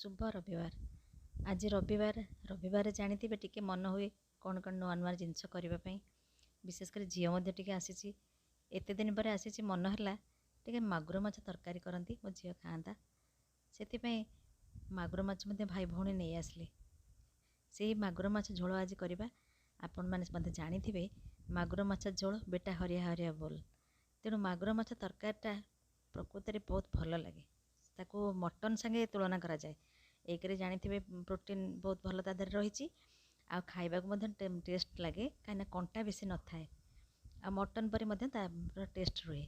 ଶୁଭ ରବିବାର। ଆଜି ରବିବାର। ରବିବାର ଜାଣିଥିବେ, ଟିକେ ମନ ହୁଏ କ'ଣ କ'ଣ ନୂଆ ନୂଆ ଜିନିଷ କରିବା ପାଇଁ। ବିଶେଷ କରି ଝିଅ ମଧ୍ୟ ଟିକେ ଆସିଛି, ଏତେ ଦିନ ପରେ ଆସିଛି। ମନ ହେଲା ଟିକେ ମାଗୁର ମାଛ ତରକାରୀ କରନ୍ତି, ମୋ ଝିଅ ଖାଆନ୍ତା। ସେଥିପାଇଁ ମାଗୁର ମାଛ ମଧ୍ୟ ଭାଇ ଭଉଣୀ ନେଇ ଆସିଲେ। ସେଇ ମାଗୁର ମାଛ ଝୋଳ ଆଜି କରିବା। ଆପଣମାନେ ମଧ୍ୟ ଜାଣିଥିବେ, ମାଗୁର ମାଛ ଝୋଳ ବେଟା ହରିଆ ହରିଆ ବୋଲ। ତେଣୁ ମାଗୁର ମାଛ ତରକାରୀଟା ପ୍ରକୃତରେ ବହୁତ ଭଲ ଲାଗେ। ତାକୁ ମଟନ୍ ସାଙ୍ଗେ ତୁଳନା କରାଯାଏ। ଏକରେ ଜାଣିଥିବେ, ପ୍ରୋଟିନ୍ ବହୁତ ଭଲ ତା ଦେହରେ ରହିଛି ଆଉ ଖାଇବାକୁ ମଧ୍ୟ ଟେଷ୍ଟ ଲାଗେ, କାହିଁକିନା କଣ୍ଟା ବେଶୀ ନଥାଏ ଆଉ ମଟନ୍ ପରି ମଧ୍ୟ ତା'ର ଟେଷ୍ଟ ରୁହେ।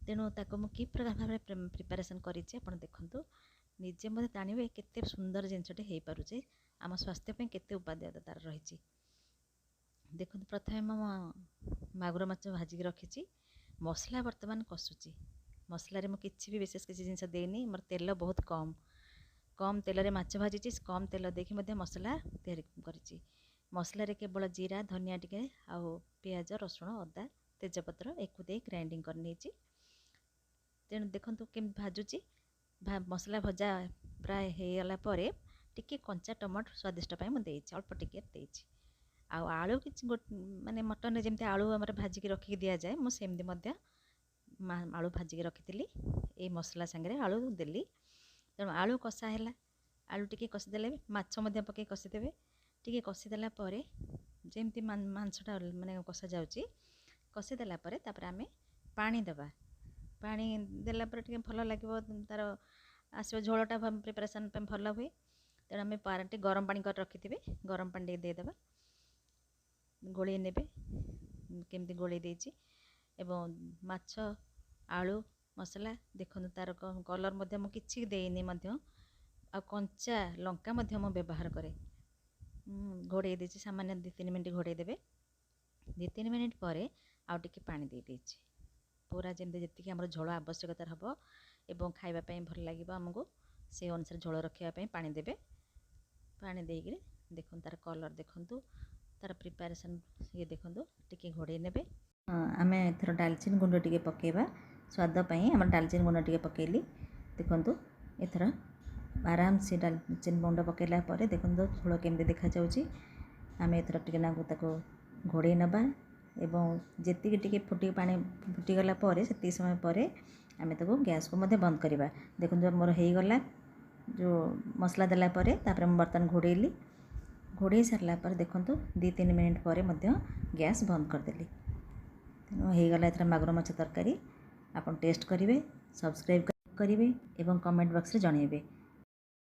ତେଣୁ ତାକୁ ମୁଁ କି ପ୍ରକାର ଭାବରେ ପ୍ରିପାରେସନ୍ କରିଛି, ଆପଣ ଦେଖନ୍ତୁ। ନିଜେ ମଧ୍ୟ ଜାଣିବେ କେତେ ସୁନ୍ଦର ଜିନିଷଟେ ହେଇପାରୁଛି, ଆମ ସ୍ୱାସ୍ଥ୍ୟ ପାଇଁ କେତେ ଉପାଦେୟତା ତା'ର ରହିଛି। ଦେଖନ୍ତୁ, ପ୍ରଥମେ ମୁଁ ମାଗୁର ମାଛ ଭାଜିକି ରଖିଛି। ମସଲା ବର୍ତ୍ତମାନ କଷୁଛି। ମସଲାରେ ମୁଁ କିଛି ବି ବିଶେଷ କିଛି ଜିନିଷ ଦେଇନି। ମୋର ତେଲ ବହୁତ କମ୍, କମ୍ ତେଲରେ ମାଛ ଭାଜିଛି। କମ୍ ତେଲ ଦେଇକି ମଧ୍ୟ ମସଲା ତିଆରି କରିଛି। ମସଲାରେ କେବଳ ଜିରା, ଧନିଆ ଟିକେ ଆଉ ପିଆଜ, ରସୁଣ, ଅଦା, ତେଜପତ୍ର ଏକୁ ଦେଇ ଗ୍ରାଇଣ୍ଡିଙ୍ଗ କରିନେଇଛି। ତେଣୁ ଦେଖନ୍ତୁ କେମିତି ଭାଜୁଛି। ମସଲା ଭଜା ପ୍ରାୟ ହେଇଗଲା ପରେ ଟିକେ କଞ୍ଚା ଟମାଟୋ ସ୍ୱାଦିଷ୍ଟ ପାଇଁ ମୁଁ ଦେଇଛି, ଅଳ୍ପ ଟିକେ ଦେଇଛି। ଆଉ ଆଳୁ କିଛି, ମାନେ ମଟନରେ ଯେମିତି ଆଳୁ ଆମର ଭାଜିକି ରଖିକି ଦିଆଯାଏ, ମୁଁ ସେମିତି ମଧ୍ୟ ଆଳୁ ଭାଜିକି ରଖିଥିଲି। ଏଇ ମସଲା ସାଙ୍ଗରେ ଆଳୁ ଦେଲି। ତେଣୁ ଆଳୁ କଷା ହେଲା। ଆଳୁ ଟିକେ କଷିଦେଲେ ମାଛ ମଧ୍ୟ ପକାଇ କଷିଦେବେ। ଟିକେ କଷିଦେଲା ପରେ, ଯେମିତି ମାଂସଟା ମାନେ କଷାଯାଉଛି, କଷିଦେଲା ପରେ ତାପରେ ଆମେ ପାଣି ଦେବା। ପାଣି ଦେଲା ପରେ ଟିକେ ଭଲ ଲାଗିବ, ତା'ର ଆସିବ ଝୋଳଟା ପ୍ରିପାରେସନ୍ ପାଇଁ ଭଲ ହୁଏ। ତେଣୁ ଆମେ ଟିକେ ଗରମ ପାଣି କରି ରଖିଥିବେ, ଗରମ ପାଣି ଟିକେ ଦେଇଦେବା। ଗୋଳେଇ ନେବେ। କେମିତି ଗୋଳେଇ ଦେଇଛି ଏବଂ ମାଛ, ଆଳୁ, ମସଲା ଦେଖନ୍ତୁ। ତା'ର କଲର୍ ମଧ୍ୟ ମୁଁ କିଛି ଦେଇନି ମଧ୍ୟ, ଆଉ କଞ୍ଚା ଲଙ୍କା ମଧ୍ୟ ମୁଁ ବ୍ୟବହାର କରେ। ଘୋଡ଼େଇ ଦେଇଛି ସାମାନ୍ୟ 2-3 ମିନିଟ୍ ଘୋଡ଼େଇ ଦେବେ। 2-3 ମିନିଟ୍ ପରେ ଆଉ ଟିକେ ପାଣି ଦେଇ ଦେଇଛି। ପୁରା ଯେମିତି ଯେତିକି ଆମର ଝୋଳ ଆବଶ୍ୟକତା ହେବ ଏବଂ ଖାଇବା ପାଇଁ ଭଲ ଲାଗିବ ଆମକୁ, ସେ ଅନୁସାରେ ଝୋଳ ରଖିବା ପାଇଁ ପାଣି ଦେବେ। ପାଣି ଦେଇକିରି ଦେଖନ୍ତୁ, ତା'ର କଲର୍ ଦେଖନ୍ତୁ, ତା'ର ପ୍ରିପାରେସନ୍ ଇଏ ଦେଖନ୍ତୁ। ଟିକେ ଘୋଡ଼େଇ ନେବେ। ଆମେ ଏଥର ଡାଲଚିନି ଗୁଣ୍ଡ ଟିକେ ପକାଇବା ସ୍ୱାଦ ପାଇଁ। ଆମର ଡାଲଚିନି ଗୁଣ୍ଡ ଟିକେ ପକାଇଲି। ଦେଖନ୍ତୁ, ଏଥର ଆରାମସେ ଡାଲଚିନି ଗୁଣ୍ଡ ପକାଇଲା ପରେ ଦେଖନ୍ତୁ ଝୋଳ କେମିତି ଦେଖାଯାଉଛି। ଆମେ ଏଥର ଟିକେ ନାକୁ ତାକୁ ଘୋଡ଼େଇ ନେବା ଏବଂ ଯେତିକି ଟିକେ ଫୁଟି, ପାଣି ଫୁଟିଗଲା ପରେ, ସେତିକି ସମୟ ପରେ ଆମେ ତାକୁ ଗ୍ୟାସ୍କୁ ମଧ୍ୟ ବନ୍ଦ କରିବା। ଦେଖନ୍ତୁ, ମୋର ହେଇଗଲା ଯେଉଁ ମସଲା ଦେଲା ପରେ। ତାପରେ ମୁଁ ବର୍ତ୍ତମାନ ଘୋଡ଼େଇଲି। ଘୋଡ଼େଇ ସାରିଲା ପରେ ଦେଖନ୍ତୁ, 2-3 ମିନିଟ୍ ପରେ ମଧ୍ୟ ଗ୍ୟାସ୍ ବନ୍ଦ କରିଦେଲି। ତେଣୁ ହେଇଗଲା ଏଥର ମାଗୁର ମାଛ ତରକାରୀ। ଆପଣ ଟେଷ୍ଟ କରିବେ, ସବସ୍କ୍ରାଇବ୍ କରିବେ ଏବଂ କମେଣ୍ଟ ବକ୍ସରେ ଜଣାଇବେ।